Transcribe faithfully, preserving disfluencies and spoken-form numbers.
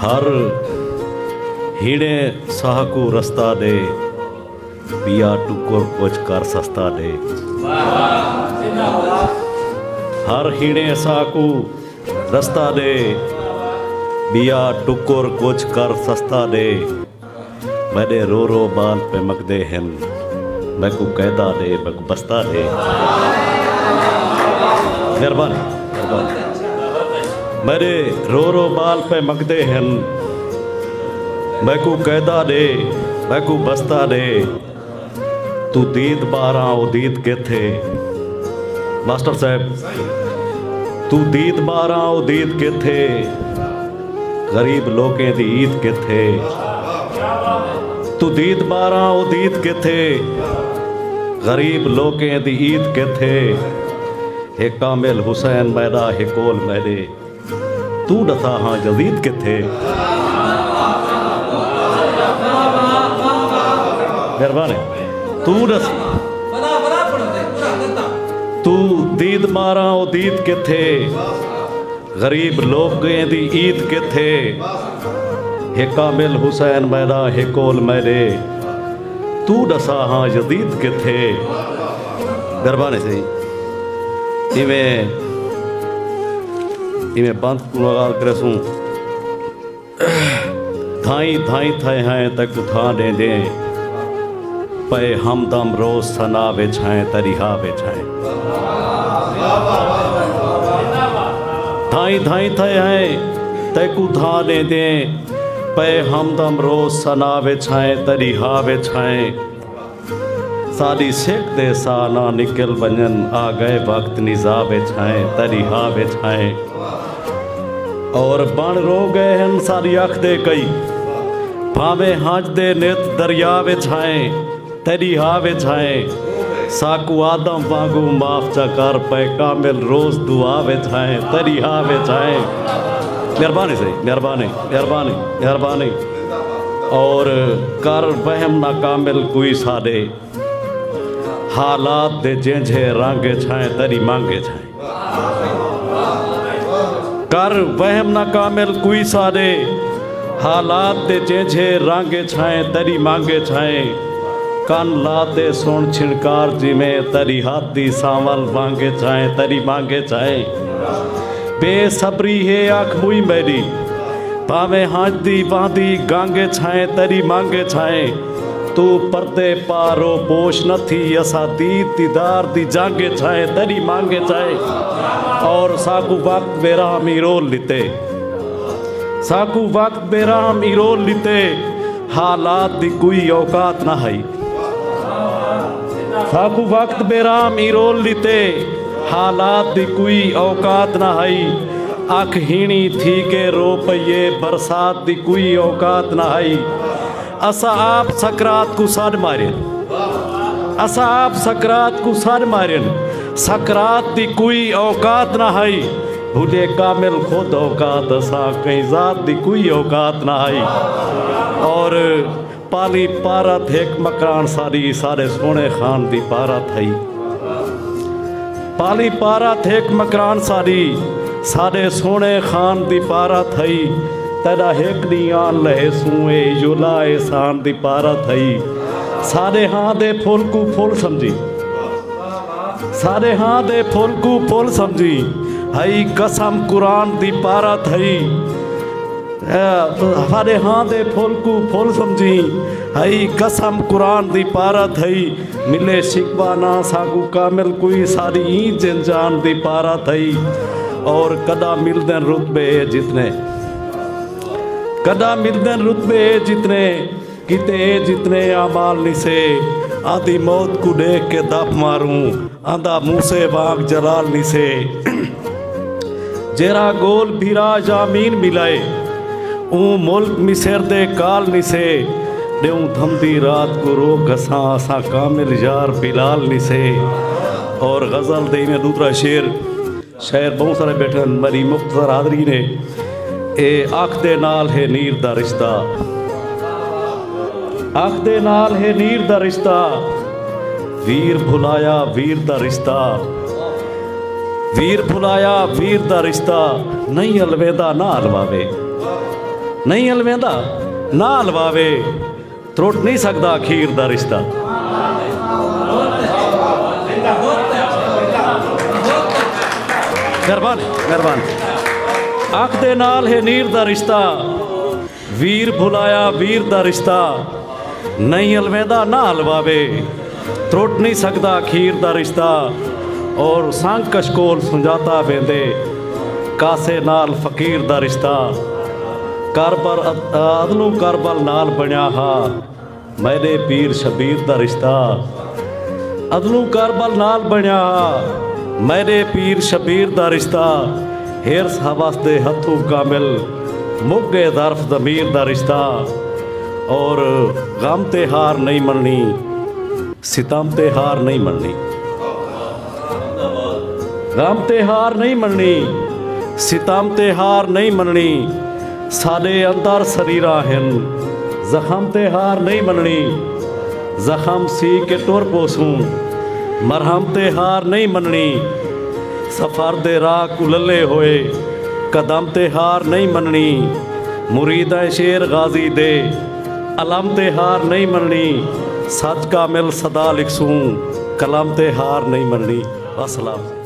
ہر ہیڑے ساہ کوں رستہ ݙے، ٻیا ٹکر کجھ کر سستا ݙے۔ ہر ہیڑے ساہ کوں رستہ ݙے، ٻیا ٹکر کجھ کر سستا ݙے۔ میݙے رو رو ٻال پئے منگدے ہن، میکوں قیدا ݙے، میکوں بستہ ݙے۔ مہربانی، مہربانی۔ میݙے رو رو ٻال پئے منگدے ہن، میکوں قیدا ݙے، میکوں بستہ ݙے۔ توں دید ٻاہراں او دید کتھے؟ ماسٹر صاحب، توں دید ٻاہراں او دید کتھے؟ غریب لوکیں دی عید کتھے؟ توں دید ٻاہراں او دید کتھے؟ غریب لوکیں دی عید کتھے؟ ہے کامل حسین میݙا، ہے کول میݙے، توں ݙسا ہاں یزید کتھے؟ مہربانی۔ توں ݙس، توں دید ٻاہراں او دید کتھے؟ غریب لوکیں دی عید کتھے؟ ہے کامل حسین میݙا، ہے کول میݙے، توں ݙسا ہاں یزید کتھے؟ مہربانی سئیں۔ ایویں، ایویں بند کوں ڳالھ کریسوں۔ دھائیں دھائیں تھئے ہیں تیکوں دھاں ݙیندے پئے، ہمدم روز ثنا وچ ہیں، تیݙی ہا وچ ہیں۔ دھائیں دھائیں تھئے ہیں تیکوں دھاں ݙیندے پئے، ہمدم روز ثنا وچ ہیں، تیݙی ہا وچ ہیں۔ ساݙی سک دے ساہ نہ نکل ونڄن، آ ڳئے وقت نزا وچ ہیں، تیݙی ہا وچ ہیں۔ اور بݨ رو ڳئے ہن ساݙی اکھ دے کئی، بھانویں ہنج دے نت دریا وچ ہیں، تیݙی ہا وچ ہیں۔ ساکوں آدم وانگوں معاف چا کر، پئے کامل روز دعا وچ ہیں، تیݙی ہا وچ ہیں۔ مہربانی سئیں، مہربانی، مہربانی، مہربانی۔ اور کر وہم نہ کامل کوئی ساݙے، حالات دے جینجھے رنگ اچ ہیں، تیݙی منگ اچ ہیں۔ کر وہم نہ کامل کوئی ساݙے، حالات دے جینجھے رنگ اچ ہیں، تیݙی منگ اچ ہیں۔ کن لا تے سݨ چھنکار جیویں، تیݙی ہتھ دی سانول ونگ اچ ہیں، تیݙی منگ اچ ہیں۔ بے صبری ہے اکھ موئی میݙی، بھانویں ہنج دی واہندی گنگ اچ ہیں، تیݙی منگ اچ ہیں۔ توں پردے پا رو پوش نہ تھی، اساں دید دیدار دی جنگ اچ ہیں، تیݙی منگ اچ ہیں۔ اور ساکوں وقت بے رحمی رول ݙتے، ساکوں وقت بے رحمی رول ݙتے، حالات دی کوئی اوقات نہ ہئی۔ ساکوں وقت بے رحمی رول ݙتے، حالات دی کوئی اوقات نہ ہئی۔ اکھ ہیݨی تھی کے رو پئیے، برسات دی کوئی اوقات نہ ہئی۔ اساں آپ سکرات کوں سݙ مارین، اساں آپ سکرات کوں سݙ مارین۔ سکرات دی کوئی اوقات نہ ہئی، بھلے کامل خود اوقات، اساں کہیں ذات دی کوئی اوقات نہ ہئی۔ اور پالی پارت ہک مکران ساݙی، ساݙے سوہݨے خان دی پارت ہئی۔ پالی پارت ہک مکران ساݙی، ساݙے سوہݨے خان دی پارت ہئی۔ تیݙا ہک ݙینہہ آن لہیسوں، اے ایہو لا احسان دی پارت ہئی۔ ساݙے ہاں دے پھل کوں پھل سمجھی، ساݙے ہاں دے پھل کوں پھل سمجھی، ہئی قسم قرآن دی پارت ہئی۔ اے ساݙے ہاں دے پھل کوں پھل سمجھی، ہئی قسم قرآن دی پارت ہئی۔ ملے شکوہ نہ ساکوں کامل کوئی، ساݙی ایں جن جان دی پارت ہئی۔ اور کݙاں ملدن رتبے اے جتنے، کݙاں ملدن رتبے اے جتنے، کیتے اے جتنے اعمال نسے۔ آندی موت کوں ݙیکھ کے دف ماروں، آندا موسیٰ وانگ جلال نسے۔ جیرھا ڳول بھرا یامین ملائے، اوں ملک مصر دے کال نسے۔ ݙیوں دھمدی رات کوں روک گھساں، اساں کامل یار بلال نسے۔ اور غزل دے ایویں ݙو ترا شعر، شاعر ٻہوں سارے ٻیٹھن، میݙی مختصر حاضری نے۔ اے اکھ دے نال ہے نیر دا رشتہ، اکھ دے نال ہے نیر دا رشتہ، ویر بھلایا ویر دا رشتہ، ویر بھلایا ویر دا رشتہ، نہیں الویندا نہ الواوے، نہیں الویندا نہ الواوے، ترٹ نہیں سکدا اخیر دا رشتہ۔ مہربانی، مہربانی۔ اکھ دے نال ہے نیر دا رشتہ، ویر بھلایا ویر دا رشتہ، نہیں الویندا نہ الواوے، ترٹ نہیں سکدا اخیر دا رشتہ۔ اور سنگ کشکول سنجاتا ویندے، کاسے نال فقیر دا رشتہ۔ کربل اد-، ادلوں کربل نال بنیا ہا میݙے پیر شبیر دا رشتہ۔ ادلوں کربل نال بنیا ہا میݙے پیر شبیر دا رشتہ۔ حرص ہوس دے ہتھوں کامل، مک ڳئے ظرف ضمیر دا رشتہ۔ اور غم تے ہار نہیں مننی، ستم تے ہار نہیں مننی۔ غم تے ہار نہیں مننی، ستم تے ہار نہیں مننی۔ ساݙے اندر سریراں ہن، زخم تے ہار نہیں مننی۔ زخم سی کے ٹر پوسوں، مرہم تے ہار نہیں مننی۔ سفر دے راہ کوں للے ہوئے، قدم تے ہار نہیں مننی۔ مریداں شیر غازی دے، علم تے ہار نہیں مننی۔ سچ کامل سدا لکھسوں، قلم تے ہار نہیں مننی۔ وسلام۔